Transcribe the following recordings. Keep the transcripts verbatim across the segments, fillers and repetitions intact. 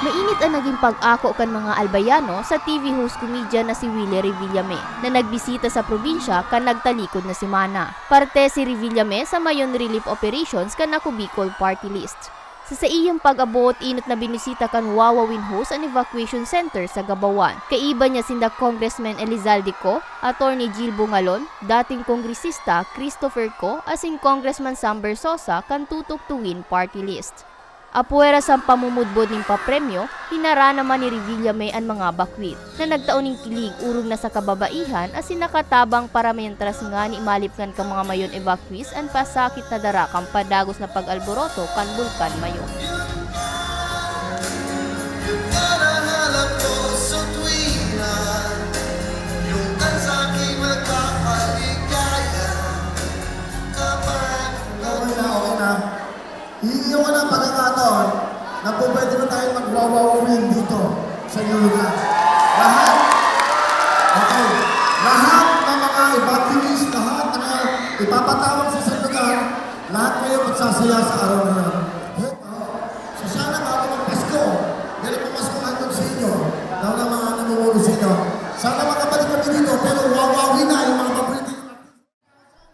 Mainit an nagin pag-ako kan mga Albayano sa T V host comedian na si Willie Revillame, na nagbisita sa probinsya kan nagtalikod na semana. Parte si Revillame sa mayon relief operations kan Ako Bicol Party List. Sa saiyang pag-abot, inot na binisita kan Wawa Win Host an evacuation center sa Gabawan. Kaiba niya sinda Congressman Elizalde Co, Attorney Jill Bungalon, dating kongresista Christopher Co, asin Congressman Sam Bersosa kan Tutok to Win Party List. Apwera sa pamumudbod nin papremyo, hinara naman ni Revillame an mga bakwit na nagtao nin kilig orog na sa kababaihan asin nakatabang para mientras ngani malipngan kan mga mayon evacuees an pasakit na dara kan padagos na pag-alboroto kan Bulkan Mayon. Okay na, okay na. Hihingi ako ng pagkakataon na po pwede ba tayo magwawawa-win dito sa inyong lugar? Lahat? Okay. Lahat ng mga evacuees, lahat ng mga ipapatawag sa isang lugar, lahat kayo magsasaya sa araw na yun. He-, oh. So sana bago magpasko, dahil pamasko natin sa inyo, lalo na mga namumuno sa inyo, sana makabalik kami dito, pero wawawin na yung mga paborito yung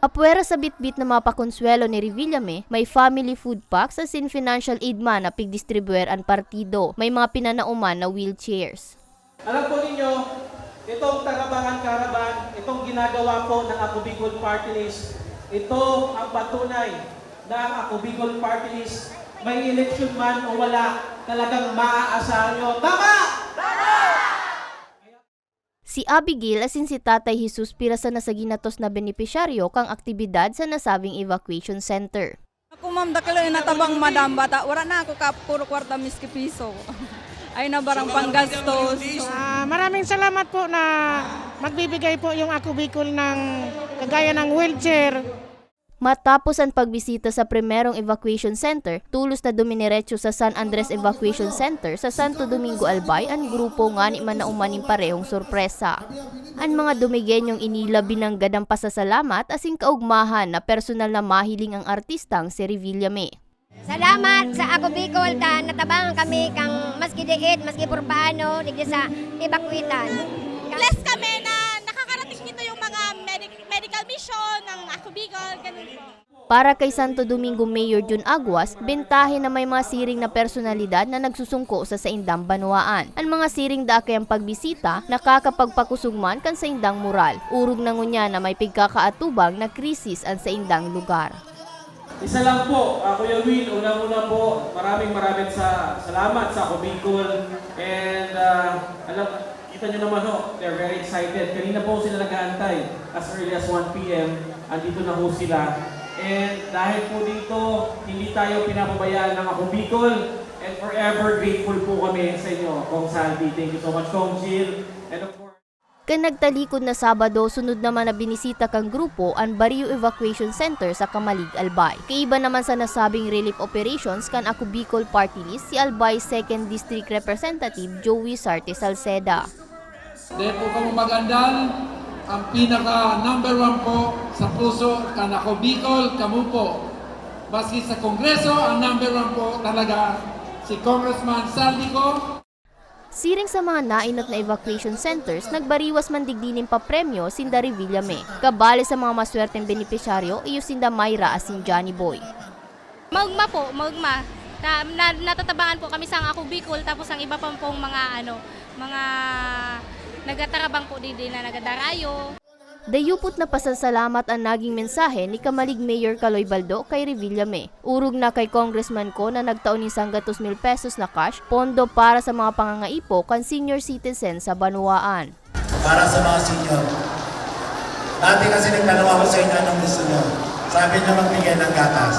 Apwera sa bitbit na mga pakonsuwelo ni Revillame, may family food packs asin financial aid man na pigdistribuer an partido. May mga pinanaoman na wheelchairs. Alam po ninyo, itong Tarabahan Caravan, itong ginagawa po ng Ako Bicol Party List, ito ang patunay na ang Ako Bicol Party List, may eleksyon man o wala, talagang maaasahan nyo. Tama! Si Abigail asin si Tatay Jesus pira sa nasaginatos na benepisyaryo kan aktibidad sa nasabing evacuation center. Ako, ma'am, dakul na natabang, madam, bata. Wala na ako ka puro kwarta, miski piso. Ay na barang panggastos. Ah, maraming salamat po na magbibigay po yung Ako Bicol ng kagaya ng wheelchair. Matapos an pagbisita sa primerong evacuation center, tolos na dumineretso sa San Andres Evacuation Center sa Santo Domingo, Albay an grupo ngani manauman nin parehong sorpresa. An mga Dumigenyong ini labi nanggad an pasasalamat asin kaugmahan na personal na mahiling ang artistang si Revillame. Salamat sa Ako Bicol ta natabangan kami kan maski diit, maski por paano, digdi sa Ibakwitan. Blessed kami na nakakarating dito yung mga medic-, medical mission ng Ako Bicol, ganun po. Para kay Santo Domingo Mayor Jun Aguas, bentahe na may mga siring na personalidad na nagsusungko sa saindang banwaan. An mga siring dakay an pagbisita, nakakapagpakusog man kan saindang moral. Orog na ngunyan na may pigkakaatubang na krisis an saindang lugar. Isa lang po, ah, Kuya Will, unang-una po, maraming, maraming sa, salamat sa Ako Bicol. And, ah, alam, kita nyo naman ho, they're very excited. Kanina po sila nag-aantay. As early as one P M, andito na ho sila. And dahil po dito, hindi tayo pinapabayaan ng Ako Bicol. And forever grateful po kami sa inyo, Kong Saldi. Thank you so much, Kong Jill. And of course, Kan nagtalikod na Sabado, sunod naman na binisita kan grupo an Barrio Evacuation Center sa Camalig, Albay. Kaiba naman sa nasabing relief operations kan Ako Bicol Party List si Albay Second District Representative Joey Sarte Salceda. Dahil po kamo magandal, ang pinaka number one po sa puso kan Ako Bicol, kamo po. Maski sa Kongreso, ang number one po talaga si Congressman Saldi Co. Siring sa mga nainot na evacuation centers, nagbariwas man digdi nin papremyo sinda Revillame. Kabali sa mga maswerteng benepisyaryo, iyo sinda Myra asin Johnny Boy. Maugma po, maugma. Na, na, natatabangan po kami sa Ako Bicol, tapos ang iba pa pong mga, ano, mga nagatarabang po digdi na nagadarayo. Dayupot na pasasalamat an naging mensahe ni Camalig Mayor Kaloy Baldo kay Revillame. Orog na kay Congressman Co na nagtao nin sanggatos mil pesos na cash pondo para sa mga pangangaipo kan senior citizen sa banwaan. Para sa mga senior. Dati kasi nagtanong ako sa inyo anong gusto nyo. Sabi nyo magbigay ng gatas.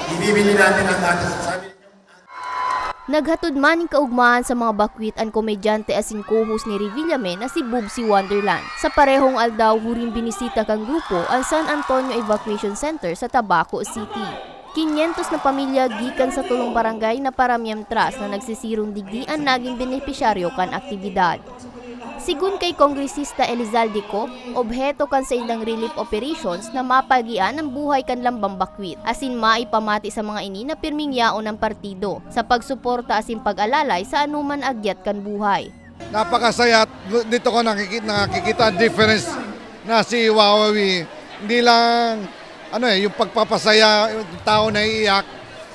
Ibibili natin ang gatas. Sabi Naghatod man nin kaugmahan sa mga bakwit an komedyante asin co-host ni Revillame na si Bubsy Wonderland. Sa parehong aldaw, huring binisita kan grupo an San Antonio Evacuation Center sa Tabaco City. Kinyentos na pamilya gikan sa tolong barangay na paramientras na nagsisirong digdi an naging benepisyaryo kan aktibidad. Sigun kay Kongresista Elizalde Co, obheto kan saindang relief operations na mapagian an buhay kan Lambang Bakwit, asin maipamati sa mga ini na pirming yaon an partido sa pagsuporta asin pag-alalay sa anoman agyat kan buhay. Napakasaya at dito ko nakikita, nakikita ang difference na si Wawawi. Hindi lang ano eh, yung pagpapasaya, yung tao naiiyak.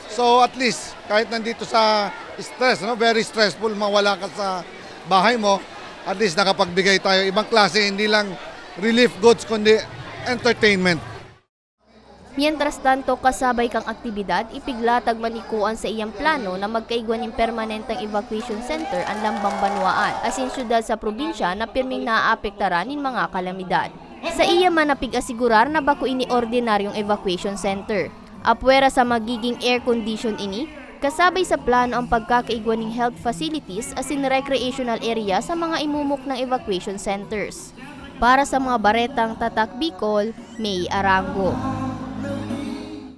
So at least kahit nandito sa stress, no, very stressful, mawala ka sa bahay mo, at least nakapagbigay tayo ibang klase, hindi lang relief goods kundi entertainment. Mientras tanto, kasabay kang aktibidad, ipiglatag man ikuan sa iyang plano na magkaigwa nin permanenteng evacuation center an Lambang Banwaan, asin syudad sa probinsya na pirming naaapektaran nin mga kalamidad. Sa iya man napig-asigurar na bako ini ordinaryong evacuation center. Apwera sa magiging air condition ini, kasabay sa plano ang pagkakaigwa ning health facilities asin recreational area sa mga imumuknang evacuation centers. Para sa mga baretang Tatak Bicol, May Arango.